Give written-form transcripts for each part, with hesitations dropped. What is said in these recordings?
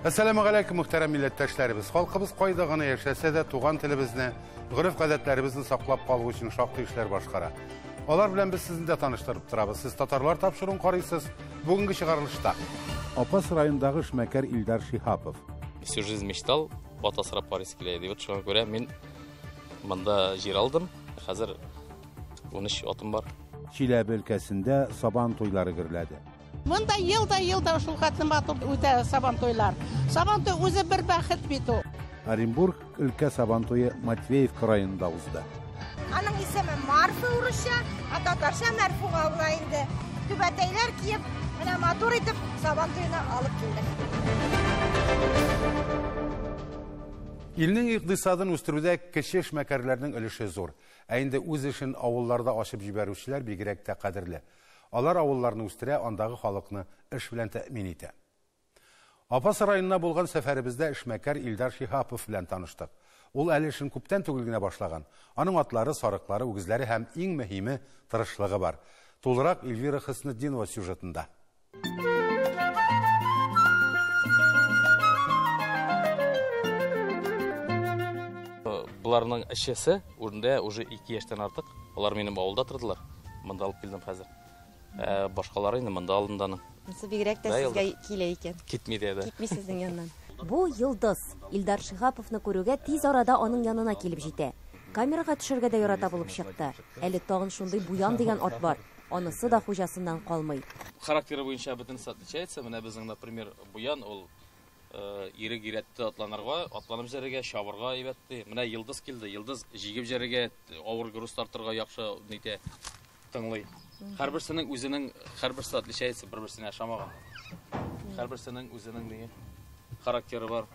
Әссәламү галәйкүм, мөхтәрәм милләттәшләребез. Халкыбыз кайда гына яшәсә дә, туган телебезне, гореф-гадәтләребезне саклап калу өчен шактый эшләр башкара. Алар белән без сезне дә таныштырып торабыз. Сез татарлар тапшыруын карыйсыз. Бүгенге чыгарылышта Апас районындагы эшмәкәр Илдар Шиһапов. Всю жизнь мечтал ат асрап карыйсы килә иде. Вот шуңа күрә мин монда җир алдым. Хәзер 13 атым бар. Чиләбе өлкәсендә сабан туйлары гөрләде. Монда елда елда шул хәтле матур үтә сабан туйлар. Сабан туй үзе бер бәхет бит ул. Оренбург өлкә сабан туе Матвеевка районында узды. Аның исеме Марфа урысча, ә татарча Мәрфуга була инде. Түбәтәйләр киеп, менә матур итеп сабан туена алып килдек. Илнең икътисадын үстерүдә кече эшмәкәрләрнең өлеше зур. Ә инде үз эшен авылларда ачып җибәрүчеләр бигрәк тә кадерле. Алар авылларны үстерә, андагы халыкны эш белән тәэмин итә. Апас районына булган сәфәребездә эшмәкәр Илдар Шиһапов белән таныштык. Ул әле эшен күптән түгел генә башлаган. Аның атлары, сарыклары, үгезләре һәм иң мөһиме тырышлыгы бар. Тулырак Эльвира Хөснетдинова сюжетында. Боларның эчесе урында уже 2 яшьтән артык. Алар минем авылда тордылар. Монда алып килдем хәзер. Башкалары инде монда алынды. Монысы бигрәк тә сезгә килә икән. Китми дә. Китми сезнең яннан. Бу Йолдыз. Илдар Шиһаповны күрүгә тиз арада аның янына килеп җитә. Камерага төшергә дә ярата булып чыкты. Әле тагын шундый Буян дигән ат бар. Анысы да хуҗасыннан калмый. Характеры буенча бөтенесе отличается. Менә безнең, например, Буян ул ирек өйрәтте атланырга, атланып җөрергә, чабырга әйбәтте. Менә Йолдыз килде. Йолдыз җигеп җөрергә, авыр груз тартырга яхшы нитә, тыңлый. Һәрберсенең үзенең, һәрберсе отличается, бер-берсенә ошамаган. Һәрберсенең үзенең ни характеры бар.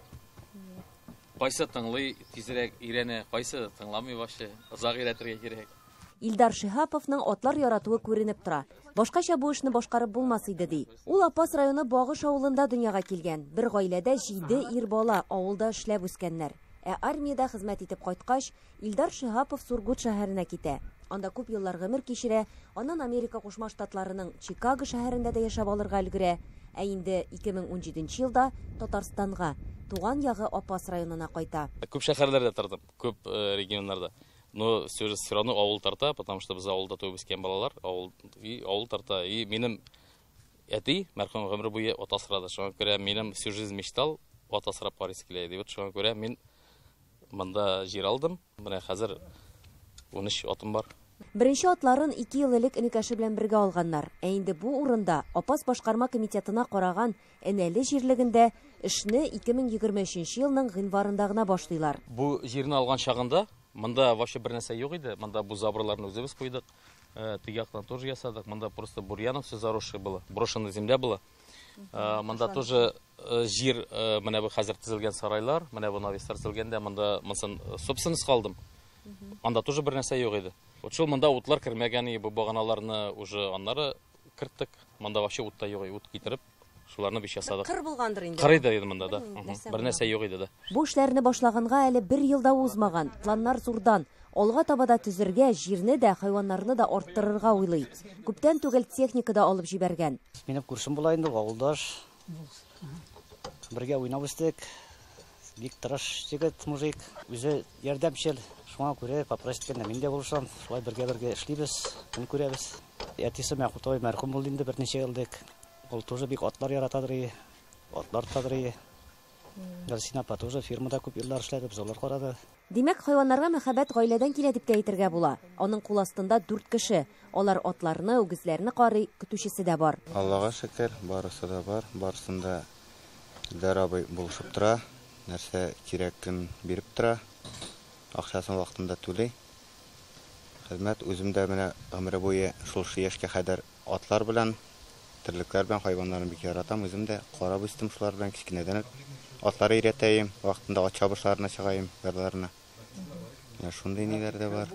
Кайсы тыңлый, тизрәк өйрәнә, кайсы тыңламый вообще, озак өйрәтергә кирәк. Илдар Шиһаповның атлар яратуы күренеп тора. Башкача бу эшне башкарып булмас иде ди. Ул Апас районы Багыш авылында дөньяга килгән. Бер гаиләдә 7 ир бала авылда эшләп үскәннәр. Ә армиядә хезмәт итеп кайткач, Илдар Шиһапов Сургут шәһәренә китә. Анда күп еллар гомер кичерә, аннан Америка Кушма Штатларының Чикаго шәһәрендә дә яшәп алырга өлгерә. Ә инде 2017 елда Татарстанга, туган ягы Апас районына кайта. Күп шәһәрләрдә тордым, күп регионнарда. Но все же все равно авыл тарта, потому что без авылда туып үскән балалар, авыл, и авыл тарта. И минем әти, мәрхүм, гомер буе ат асрады. Шуңа күрә минем всю жизнь мечтал ат асрап карыйсы килә иде. Вот шуңа күрә мин монда җир алдым. Менә хәзер 13 атым бар. Беренче атларын 2 ел элек энекәше белән бергә алганнар. Ә инде бу урында Апас башкарма комитетына караган Энәле җирлегендә эшне 2023 елның гыйнварында гына башлыйлар. Бу җирне алган чагында монда вообще бер нәрсә юк иде. Монда бу заборларны үзебез куйдык. Теге яктан тоже ясадык. Монда просто бурьяном все заросшее было. Брошенная земля была. Монда тоже җир, менә бу хәзер төзелгән сарайлар, менә бу навеслар төзелгәндә монда монысын собственность алдым. Анда тоже бер нәрсә юк иде. Вот шул монда утлар кермәгән иде, бу баганаларны уже аннары керттек. Монда вообще ут та юк иде, ут китереп, шуларны биш ясадык. Кыр булгандыр инде. Кыр иде монда да. Бер нәрсә юк иде да. Бу эшләрне башлаганга әле бер ел да узмаган. Планнар зурдан. Алга таба да төзергә, җирне дә, хайваннарны да арттырырга уйлый. Күптән түгел техника да алып җибәргән. Минем күршем була инде, авылдаш. Бергә уйнап үстек. Бик тырыш егет, мужик. Үзе ярдәмчел. Шуңа күрә попросить иткәндә мин дә булышам. Шулай бергә-бергә эшлибез, көн күрәбез. Әтисе Мәхмүт абый мәрхүм булды инде берничә ел элек. Ул тоже бик атлар яратадыр иде. Атлар тотадыр иде. Гөлсинә апа тоже фирмада күп еллар эшләде, бозаулар карады. Димәк, хайваннарга мәхәббәт гаиләдән килә дип тә әйтергә була. Аның кул астында 4 кеше. Алар атларны, үгезләрне карый, көтүчесе дә бар. Аллага шөкер, барысы да бар. Барысын да Илдар абый булышып тора. Нәрсә кирәкен биреп тора. Акчасын вакытында түли. Хезмәт үзем дә менә гомере буе шул яшькә кадәр атлар белән, терлекләр белән, хайваннарны бик яратам. Үзем дә карап үстем шулар белән кечкенәдән үк. Атлар өйрәтәем, вакытында ат чабышларына чыгаем, ярларына. Менә шундый ниләр дә бар.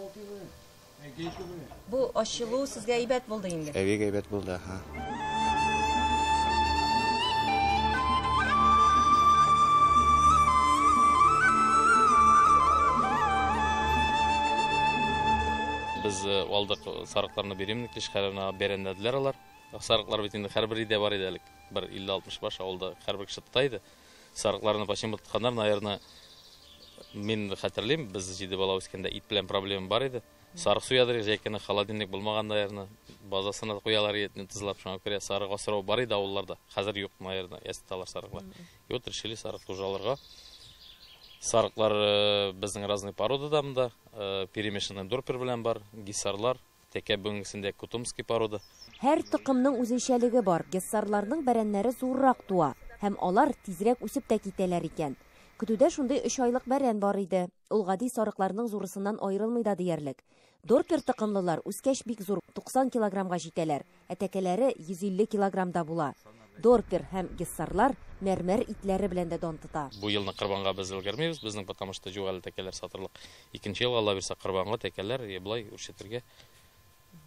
Бу ачылу сезгә әйбәт булды инде. Бик әйбәт булды, аһа. Без алдык сарыкларны беременный кешеләренә бәрәнләделәр алар. Сарыклар бит инде һәрбер өйдә бар иде элек. Бер 50-60 баш авылда һәрбер кеше тота иде. Сарыкларны почему тотканнар, наверное, мин хәтерлим, без 7 бала үскәндә ит белән проблема бар иде. Сарык суядыр, җәй көне холодильник булмаган, наверное, базасына куялар итне тызлап, шуңа күрә сарык асрау бар иде авылларда. Хәзер юк, наверное, ясталар сарыклар. И вот решили сарык тоже алырга. Сарыклар безнең разный породада монда, перемешанный дорпер белән бар, гиссарлар, тәкә бүгенгесендә кутумский порода. Һәр токымның үзенчәлеге бар. Гиссарларның бәрәннәре зуррак туа һәм алар тизрәк үсеп тә китәләр икән. Көтүдә шундый 3 айлык бәрән бар иде. Ул гади сарыкларның зурысыннан аерылмый да диярлек. Дорпер токымлылар үскәч бик зур 90 килограммга җитәләр, ә тәкәләре 150 килограммда була. Дорпер һәм гиссарлар мәрмәр итләре белән дә дан тота. Бу елны корбанга без өлгермибез, безнең потому что юк әле тәкәләр сатырлык. Икенче елга Алла бирсә корбанга тәкәләр, болай үрчетергә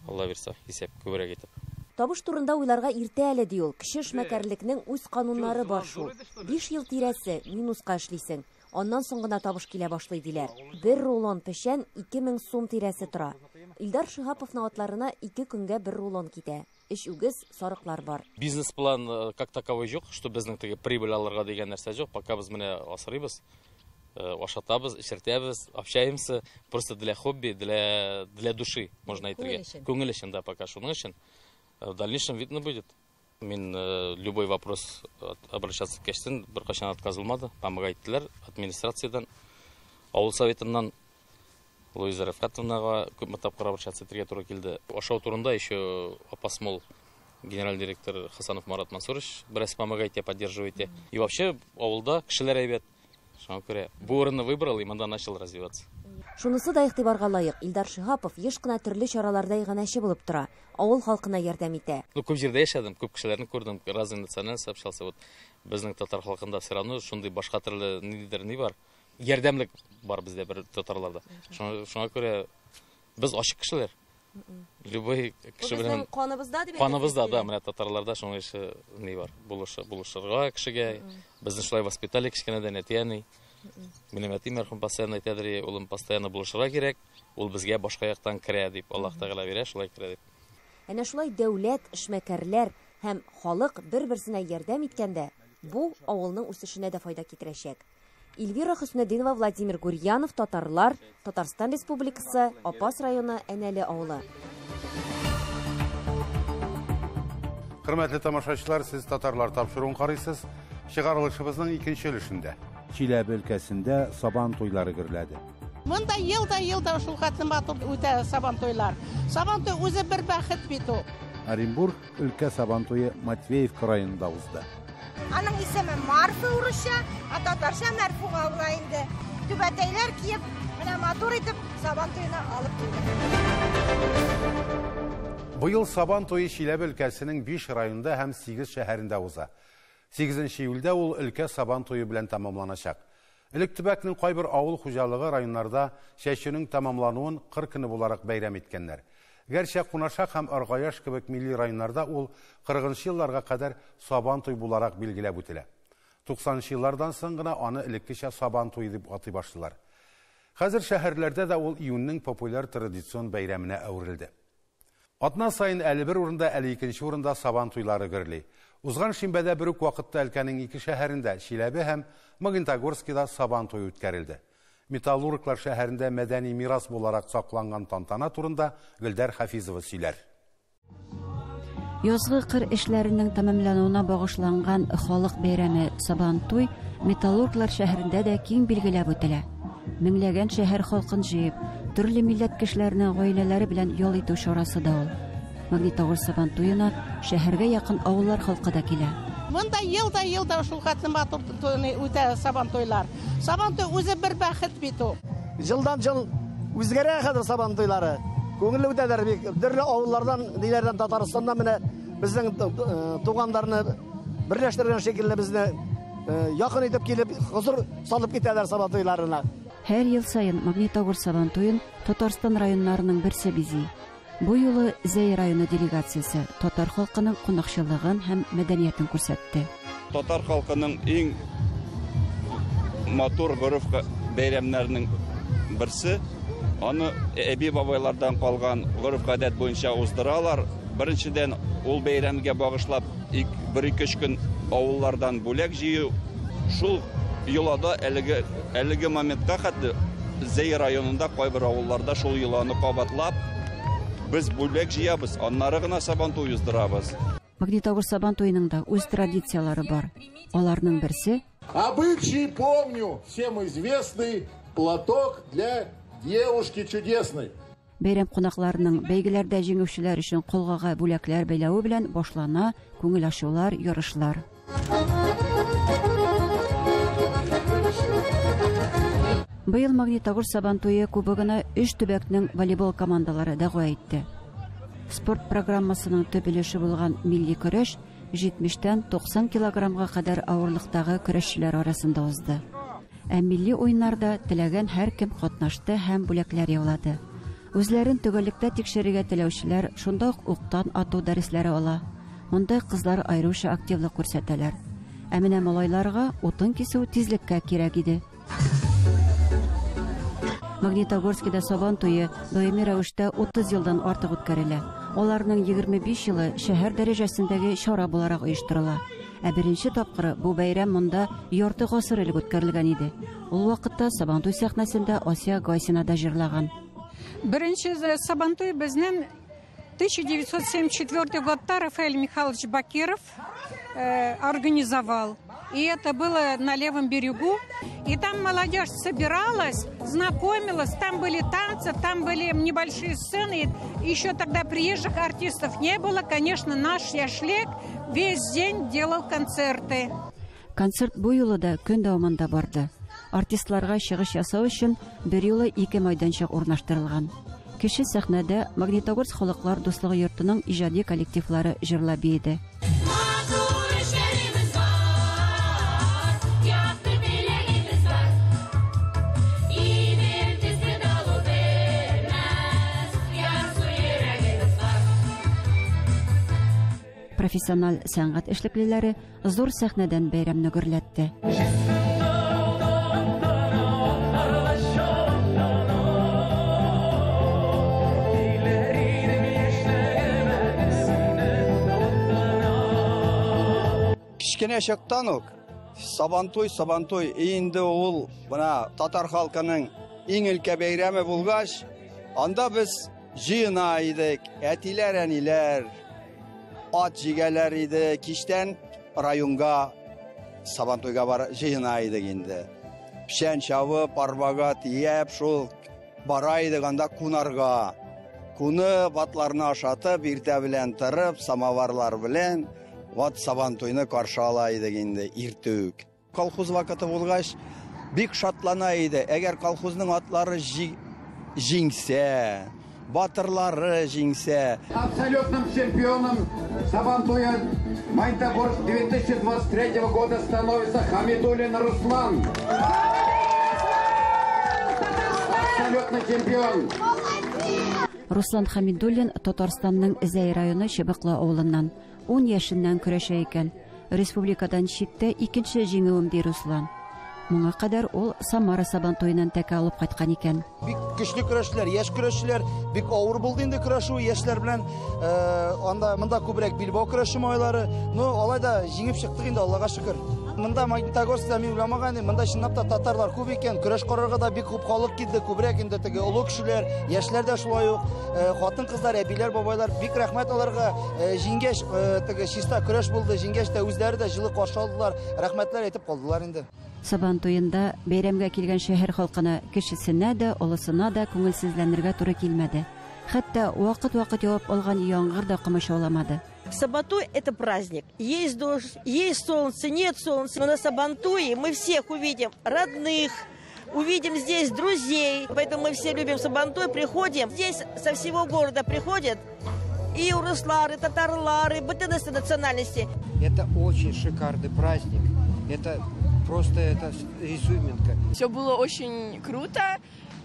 Алла бирсә, исәп күбрәк итеп. Табыш турында уйларга иртә әле, ди ул. Кеше эшмәкәрлекнең үз кануннары бар шул. 5 ел тирәсе минуска эшлисең. Аннан соң гына табыш килә башлый диләр. Бер рулон печән 2000 сум тирәсе тора. Илдар Шиһаповның атларына 2 көнгә бер рулон китә. 3 үгез, сарыклар бар. Бизнес-план как таковой юк, что безнең теге прибыль алырга дигән нәрсә юк. Пока без менә асрыйбыз, ашатабыз, эчертәбез, общаемся просто для хобби, для души, можно әйтергә. Күңел өчен, да, пока шуның өчен. В дальнейшем видно будет. Мин любой вопрос обращаться иткәчтен беркайчан отказ булмады. Помогать иттеләр администрациядән, авыл советыннан, Луиза Рафкатовнага күпме тапкыр обращаться итәргә туры килде. Ашау турында еще Апасмол генеральный директор Хасанов Марат Мансурович бераз помогайте, поддерживайте. И вообще авылда кешеләр әйбәт. Шуңа күрә бу урынны выбрал и монда начал развиваться. Шунысы да игътибарга лаек. Илдар Шиһапов еш кына төрле чараларда иганәче булып тора. Авыл халкына ярдәм итә. Ну, күп җирдә яшәдем, күп кешеләрне күрдем, разный национальность общался. Вот безнең татар халкында все равно шундый башка төрле ниндидер ни бар. Ярдәмлек бар бездә бер татарларда. Шуңа күрә без ачык кешеләр. Любой кеше белән каныбызда дип каныбызда, да, менә татарларда шуның ише ни бар. Булышырга кешегә. Безне шулай воспитали кечкенәдән әти-әни. Минем әти мәрхүм постоянно әйтәдер, улым постоянно булышырга кирәк, ул безгә башка яктан керә дип, Аллаһ Тәгалә бирә, шулай керә дип. Әнә шулай дәүләт, эшмәкәрләр һәм халык бер-берсенә ярдәм иткәндә, бу авылның үсешенә дә файда китерәчәк. Эльвира Хөснетдинова, Владимир Гурьянов, Татарлар, Татарстан Республикасы, Апас районы, Әнәле авылы. Хөрмәтле тамашачылар, сез Татарлар тапшыруын карыйсыз. Чыгарылышыбызның икенче өлешендә Чиләбе өлкәсендә сабан туйлары гөрләде. Монда елда шул хәтле матур үтә сабан туйлар. Сабан туй үзе бер бәхет бит ул. Оренбург өлкә сабан туе Матвеевка районында узды. Аның исеме Марфа урысча, ә татарча Мәрфуга була инде. Түбәтәйләр киеп, менә матур итеп сабан туена алып килде. Быел сабан туе Чиләбе өлкәсенең 5 районында һәм 8 шәһәрендә уза. 8 июльдә ул өлкә сабан туе белән тәмамланачак. Элек төбәкнең кайбер авыл хуҗалыгы районнарда чәчүнең тәмамлануын кыр көне буларак бәйрәм иткәннәр. Гәрчә Кунашак һәм Аргаяш кебек милли районнарда ул 40 елларга кадәр сабан туй буларак билгеләп үтелә. 90 еллардан соң гына аны элеккечә сабан туе дип атый башлыйлар. Хәзер шәһәрләрдә дә ул июньнең популяр традицион бәйрәменә әверелде. Атна сайын әле бер урында, әле икенче урында сабан туйлары гөрли. Узган шимбәдә бер үк вакытта өлкәнең ике шәһәрендә, Чиләбе һәм Магнитогорскида сабан туе үткәрелде. Металлурглар шәһәрендә мәдәни мирас буларак сакланган тантана турында Гөлдәр Хафизова сөйләр. Язгы кыр эшләренең тәмамлануына багышланган халык бәйрәме Сабан туй Металлурглар шәһәрендә дә киң билгеләп үтелә. Меңләгән шәһәр халкын җыеп, төрле милләт кешеләренең гаиләләре белән ял итү чарасы да ул. Магнитогорск Сабан туена шәһәргә якын авыллар халкы да килә. Монда елда шул хәтле матур үтә сабан туйлар. Сабан туй үзе бер бәхет бит ул. Елдан ел үзгәрә хәзер сабан туйлары. Күңелле үтәләр бик. Төрле авыллардан, ниләрдән, Татарстаннан менә безнең туганнарны берләштергән шикелле безне якын итеп килеп, хозур салып китәләр сабан туйларына. Һәр ел саен Магнитогорск Сабан туен Татарстан районнарының берсе бизи. Бу юлы Зәй районы делегациясе татар халкының кунакчыллыгын һәм мәдәниятен күрсәтте. Татар халкының иң матур гореф бәйрәмнәренең берсе. Аны әби-бабайлардан калган гореф-гадәт буенча уздыралар. Беренчедән, ул бәйрәмгә багышлап бер-ике өч көн авыллардан бүләк җыю Шул йолада әлеге әлеге моментка хәтле Зәй районында кайбер авылларда шул йоланы кабатлап, без бүләк җыябыз, аннары гына Сабантуй уздырабыз. Магнитогорск Сабантуеның да үз традицияләре бар. Аларның берсе Обычай помню, всем известный платок для девушки чудесной. Бәйрәм кунакларының бәйгеләрдә җиңүчеләр өчен колгага бүләкләр бәйләве белән башлана күңел ачулар, ярышлар. Быел Магнитогорск Сабантуе кубогына өч төбәкнең волейбол командалары дәгъва итте. Спорт программасының төп өлеше булган милли көрәш 70-тән 90 килограммга кадәр авырлыктагы көрәшчеләр арасында узды. Ә милли уеннарда теләгән һәркем катнашты һәм бүләкләр яулады. Үзләрен төгәллектә тикшерергә теләүчеләр шунда ук уктан ату дәресләре ала. Монда кызлар аеруча активлык күрсәтәләр. Ә менә малайларга утын кисү тизлеккә кирәк иде. Магнитогорскида Сабан туе даими рәвештә 30 елдан артык үткәрелә. Аларның 25 елы шәһәр дәрәҗәсендәге чара буларак оештырыла. Ә беренче тапкыры бу бәйрәм монда ярты гасыр элек үткәрелгән иде. Ул вакытта Сабантуй сәхнәсендә Асия Гайсина да җырлаган. Беренче Сабантуй безнең 1974 годта Рафаэль Михайлович Бакиров организовал. И это было на левом берегу. И там молодежь собиралась, знакомилась, там были танцы, там были небольшие сцены. Еще тогда приезжих артистов не было. Конечно, наш Яшлек весь день делал концерты. Концерт бу юлы да көн дәвамында барды. Артистларга чыгыш ясау өчен берьюлы ике майданчык урнаштырылган. Кече сәхнәдә Магнитогорск халыклар дуслыгы йортының иҗади коллективлары җырлап биеде. Профессиональ сәнгать эшлеклеләре зур сәхнәдән бәйрәмне гөрләтте. Кечкенә чактан ук Сабантуй, Сабантуй инде ул менә татар халкының иң өлкә бәйрәме булгач, анда без җыена идек, әтиләр, әниләр, ат җигәләр иде, кичтән районга Сабантуйга бар җыена идек инде. Печән чабып, арбага тияп, шул бара идек анда кунарга. Кунып, атларны ашатып, иртә белән торып, самоварлар белән вот Сабантуйны каршы ала идек инде иртүк. Колхоз вакыты булгач, бик шатлана иде. Әгәр колхозның атлары җиңсә, батырлары җиңсә. Абсолютным чемпионом Сабантуя Магнитогорск 2023 года становится Хамидуллин Руслан. Абсолютный чемпион. Руслан Хамидуллин Татарстанның Зәй районы Чыбыклы авылыннан. 10 яшеннән көрәшә икән. Республикадан читтә икенче җиңүем ди Руслан. Моңа кадәр ул Самара Сабантуеннан тәкә алып кайткан икән. Бик көчле көрәшләр, яшь көрәшчеләр, бик авыр булды инде көрәшү яшьләр белән. Анда монда күбрәк билбау көрәше майлары. Ну, алай да җиңеп чыктык инде, Аллага шөкер. Монда Магнитогорскта мин уйламаган идем, монда чынлап та татарлар күп икән, көрәш карарга да бик күп халык килде, күбрәк инде теге олы кешеләр, яшьләр дә шулай ук, хатын-кызлар, әбиләр, бабайлар, бик рәхмәт аларга. Җиңгәч, теге чиста көрәш булды, җиңгәч тә үзләре дә җылы каршы алдылар, рәхмәтләр әйтеп калдылар инде. Сабантуенда бәйрәмгә килгән шәһәр халкына кешесенә дә, олысына да күңелсезләнергә туры килмәде. Хәтта вакыт-вакыт явып алган яңгыр да комачауламады. Сабантуй – это праздник. Есть дождь, есть солнце, нет солнца. Но на Сабантуе мы всех увидим родных, увидим здесь друзей. Поэтому мы все любим Сабантуй, приходим. Здесь со всего города приходят и урыслары, и татарлары, бытынасы национальности. Это очень шикарный праздник. Это просто изюминка. Все было очень круто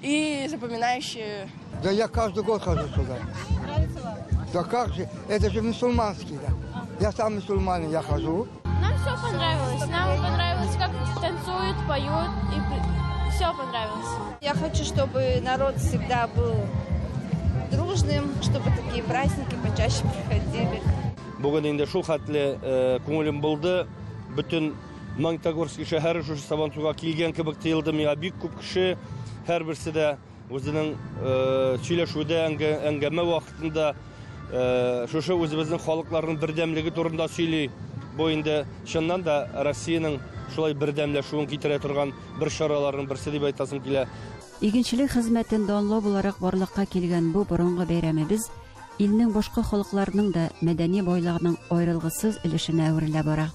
и запоминающе. Да я каждый год хожу сюда. Нравится вам? Да как же, это же мусульманский, да. Я сам мусульманин, я хожу. Нам все понравилось. Нам понравилось, как танцуют, поют, и все понравилось. Я хочу, чтобы народ всегда был дружным, чтобы такие праздники почаще проходили. Бүген инде шул хәтле күңелем булды. Бөтен Магнитогорский шәһәре шушы Сабантуйга килгән кебек тоелды миңа. Бик күп кеше, һәрберсе дә үзенең сөйләшүдә, әңгәмә вакытында шушы үзебезнең халыкларның бердәмлеге турында сөйли. Бу инде чыннан да Россиянең шулай бердәмләшүен китерә торган бер чараларның берсе дип әйтәсем килә. Игенчелек хезмәтен данлау буларак барлыкка килгән бу борынгы бәйрәмебез илнең башка халыкларының да мәдәни байлыгының аерылгысыз өлешенә әверелә бара.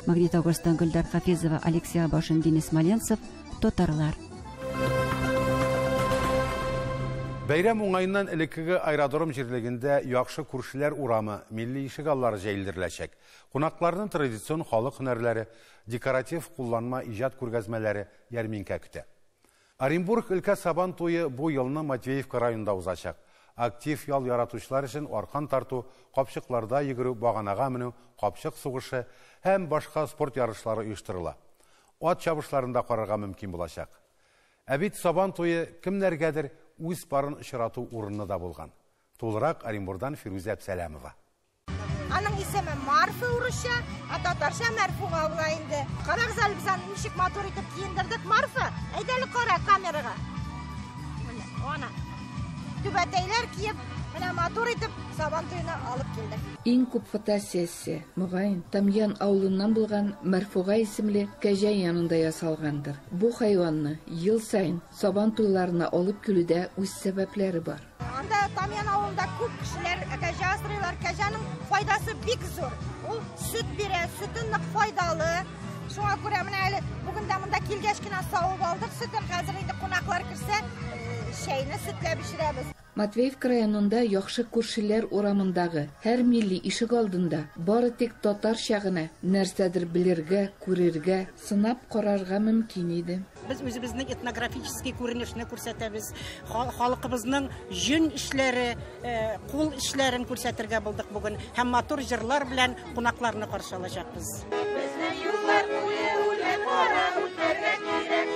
Магнитогорсктан Гөлдар Хафизова, Алексей Абашин, Денис Смоленцев, Татарлар. Бәйрәм уңаеннан элеккеге аэродром җирлегендә яхшы күршеләр урамы, милли ишек аллары җәелдереләчәк. Кунакларны традицион халык һөнәрләре, декоратив кулланма иҗат күргәзмәләре ярминкә көтә. Оренбург өлкә Сабан туе бу елны Матвеевка районында узачак. Актив ял яратучылар өчен аркан тарту, капчыкларда йөгерү, баганага менү, капчык сугышы һәм башка спорт ярышлары оештырыла. Ат чабышларын да карарга мөмкин булачак. Ә бит Сабан туе кемнәргәдер үз парын очрату урыны да булган. Тулырак Оренбурдан Фирүзә Әпсәләмова. Аның исеме Марфа урысча, ә татарча Мәрфуга була инде. Карагыз әле, без аны ничек матур итеп киендердек. Марфа, әйдә әле кара камерага. Менә, ана. Түбәтәйләр киеп, менә матур итеп Сабан туена алып килдек. Иң күп фотосессия, мөгаен, Тамьян авылыннан булган Мәрфуга исемле кәҗә янында ясалгандыр. Бу хайванны ел саен Сабан туйларына алып килүдә үз сәбәпләре бар. Анда Тамьян авылында күп кешеләр кәҗә асрыйлар. Кәҗәнең файдасы бик зур. Ул сөт бирә, сөте нык файдалы. Шуңа күрә менә әле бүген дә монда килгәч кенә савып алдык сөтен. Хәзер инде кунаклар керсә, чәйне сөтләп эчерәбез. Матвеевка районында яхшы күршеләр урамындагы һәр милли ишек алдында бары тик татарча гына нәрсәдер белергә, күрергә, сынап карарга мөмкин иде. Без үзебезнең этнографический күренешне күрсәтәбез. Халкыбызның җөн эшләре, кул эшләрен күрсәтергә булдык бүген һәм матур җырлар белән кунакларны каршы алачакбыз. Безнең юллар куе үле кара үтәргә кирәк.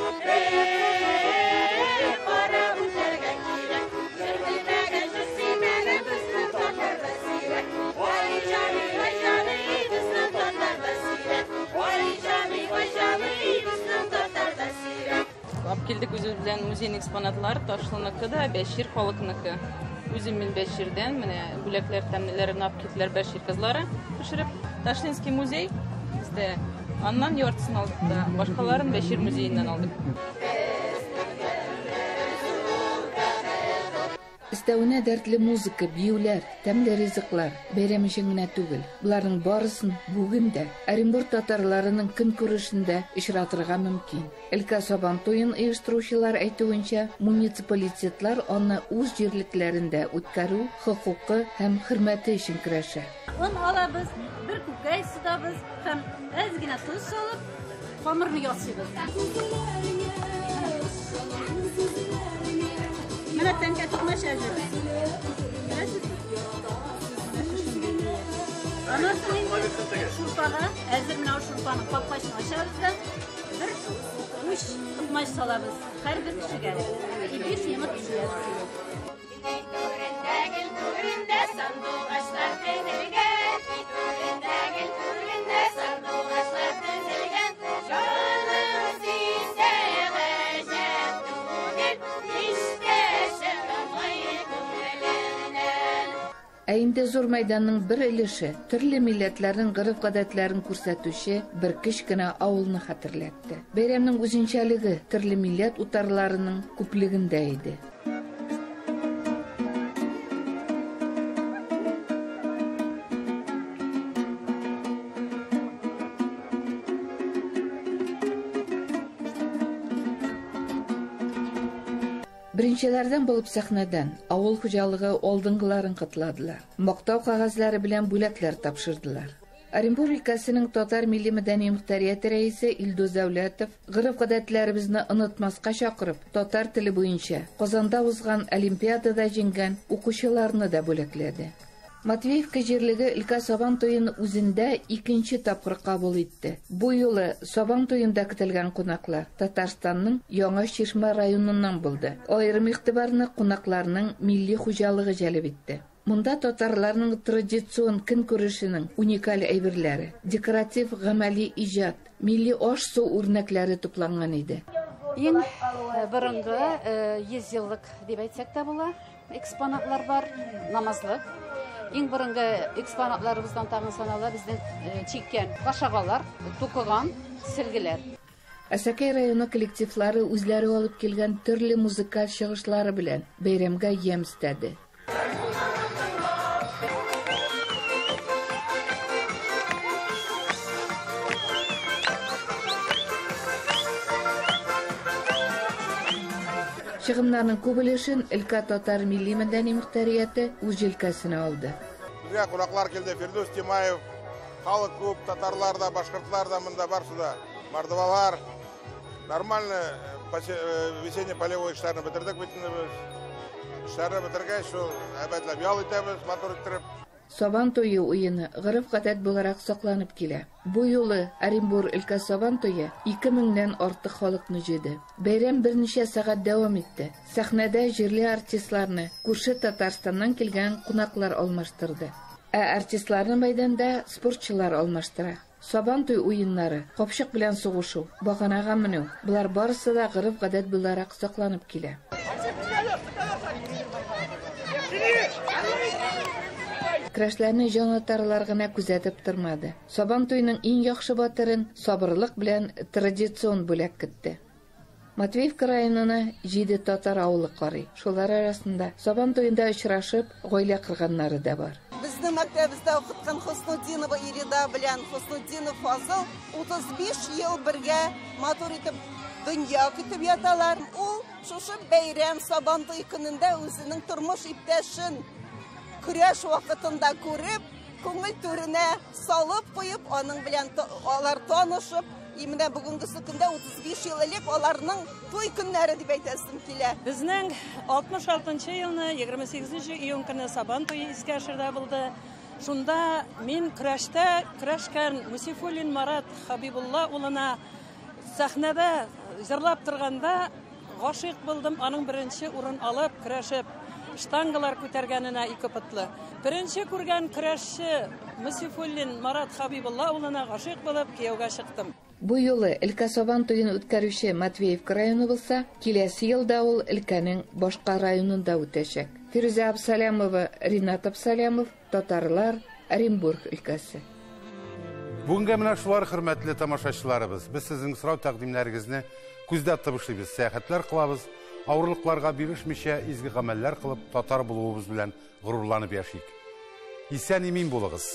Кара үтәргә кирәк. Җыр димәгән, җыр сөймәгән безнең татарда сирәк. Ай җаный, ай җаный, безнең татарда сирәк. Ай җаный, ай җаный, безнең татарда сирәк. Алып килдек үзебез белән музейный экспонатлар, Ташлыныкы да, Бәшир халыкныкы. Үзем мин Бәширдән, менә бүләкләр тәмлеләрен алып килделәр Бәшир кызлары пешереп. Ташлинский музей бездә, аннан яртысын алдык та, башкаларын Бәшир музееннан алдык. Өстәвенә дәртле музыка, биюләр, тәмле ризыклар, бәйрәм өчен генә түгел. Боларның барысын бүген дә Оренбург татарларының көнкүрешендә очратырга мөмкин. Өлкә Сабан туен оештыручылар әйтүенчә, муниципалитетлар аны үз җирлекләрендә үткәрү хокукы һәм хөрмәте өчен көрәшә. Он алабыз, бер күкәй сытабыз һәм әз генә тоз салып, хамырны ясыйбыз. Менә тәңкә тукмач әзер. Аннан соң инде шурпага, әзер менә шурпаның капкачын ачабыз да, бер уч тукмач салабыз һәрбер кешегә. И 5 минут пешерәбез. Түрендә гел түрендә сандугачлар тезелгән. Түрендә гел түрендә сандугачлар тезелгән. Җаным сизсә гаҗәп түгел, һич тә чыкмый күңелемнән. Ә инде зур мәйданның бер өлеше төрле милләтләрнең гореф-гадәтләрен күрсәтүче бер кечкенә авылны хәтерләтте. Бәйрәмнең үзенчәлеге төрле милләт утарларының күплегендә иде. Беренчеләрдән булып сәхнәдән авыл хуҗалыгы алдынгыларын котладылар. Мактау кәгазьләре белән бүләкләр тапшырдылар. Оренбург өлкәсенең татар милли мәдәни мөхтәрияте рәисе Илдус Дәүләтов гореф-гадәтләребезне онытмаска чакырып, татар теле буенча Казанда узган олимпиадада җиңгән укучыларны да бүләкләде. Матвеевка җирлеге өлкә Сабан туен үзендә икенче тапкыр кабул итте. Бу юлы Сабан туенда көтелгән кунаклар Татарстанның Яңа Чишмә районыннан булды. Аерым игътибарны кунакларның милли хуҗалыгы җәлеп итте. Монда татарларның традицион көнкүрешенең уникаль әйберләре, декоратив гамәли иҗат, милли аш-су үрнәкләре тупланган иде. Иң борынгы 100 еллык дип әйтсәк тә була, экспонатлар бар, намазлык. Иң борынгы экспонатларыбыздан тагын санала безнең чиккән кашагалар, тукыган сөлгеләр. Әсәкәй районы коллективлары үзләре алып килгән төрле музыкаль чыгышлары белән бәйрәмгә ямь өстәде. Чыгымнарның күп өлешен өлкә татар милли мәдәни мөхтәрияте үз җилкәсенә алды. Безгә кунаклар килде, Фирдүс Тимаев, халык күп, татарлар да, башкортлар да монда барсы да, мордвалар. Нормально весенний полевой эшләрне бетердек бит инде без. Эшләрне бетергәч, шул әйбәтләп ял итәбез, матур иттереп. Сабан туе уены гореф-гадәт буларак сакланып килә. Бу юлы Оренбур өлкә Сабан туе 2000-нән артык халыкны җыйды. Бәйрәм берничә сәгать дәвам итте. Сәхнәдә җирле артистларны күрше Татарстаннан килгән кунаклар алмаштырды. Ә артистларны мәйданда спортчылар алмаштыра. Сабан туй уеннары, капчык белән сугышу, баганага менү, болар барысы да гореф-гадәт буларак сакланып килә. Көрәшләрне җанатарлар гына күзәтеп тормады. Сабан туйның иң яхшы батырын сабырлык белән традицион бүләк көтте. Матвеевка районына 7 татар авылы карый. Шулар арасында Сабан туенда очрашып, гаилә корганнары да бар. Безнең мәктәбебездә укыткан Хуснутдинова Ирида белән Хуснутдинов Фазыл 35 ел бергә матур итеп дөнья көтеп яталар. Ул шушы бәйрәм Сабан туй көнендә үзенең тормыш иптәшен көрәш вакытында күреп, күңел түренә салып куеп, аның белән алар танышып, и менә бүгенгесе көндә 35 ел элек аларның туй көннәре дип әйтәсем килә. Безнең 66 елны 28 июнь көне Сабан туе Искәшердә булды. Шунда мин көрәштә көрәшкән Мусифуллин Марат Хабибулла улына сәхнәдә җырлап торганда гашыйк булдым, аның беренче урын алып көрәшеп штангалар күтәргәненә ике потлы. Беренче күргән көрәшче Мусифуллин Марат Хабибулла улына гашыйк булып кияүгә чыктым. Бу юлы өлкә Сабан туен үткәрүче Матвеевка районы булса, киләсе елда ул өлкәнең башка районында үтәчәк. Фирүзә Абсалямова, Ринат Абсалямов, Татарлар, Оренбург өлкәсе. Бүгенгә менә шулар, хөрмәтле тамашачыларыбыз. Без сезнең сорау тәкъдимнәрегезне күздә тотып эшлибез, сәяхәтләр кылабыз, авырлыкларга бирешмичә изге гамәлләр кылып, татар булуыбыз белән горурланып яшик. Исән-имин булыгыз.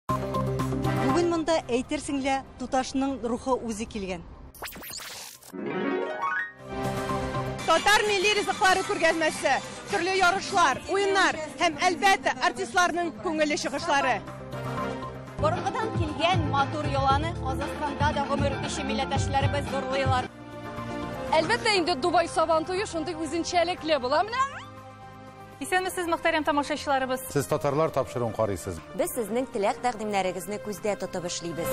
Бүген монда әйтерсең лә туташның рухы үзе килгән. Татар милли ризыклары күргәзмәсе, төрле ярышлар, уеннар һәм әлбәттә артистларның күңелле чыгышлары. Борынгыдан килгән матур йоланы Казахстанда да гомер итүче милләттәшләребез зурлыйлар. Әлбәттә инде Дубай Сабан туе шундый үзенчәлекле була менә. Исәнмесез, мөхтәрәм тамашачыларыбыз. Сез татарлар тапшыруын карыйсыз. Без сезнең теләк тәкъдимнәрегезне күздә тотып эшлибез.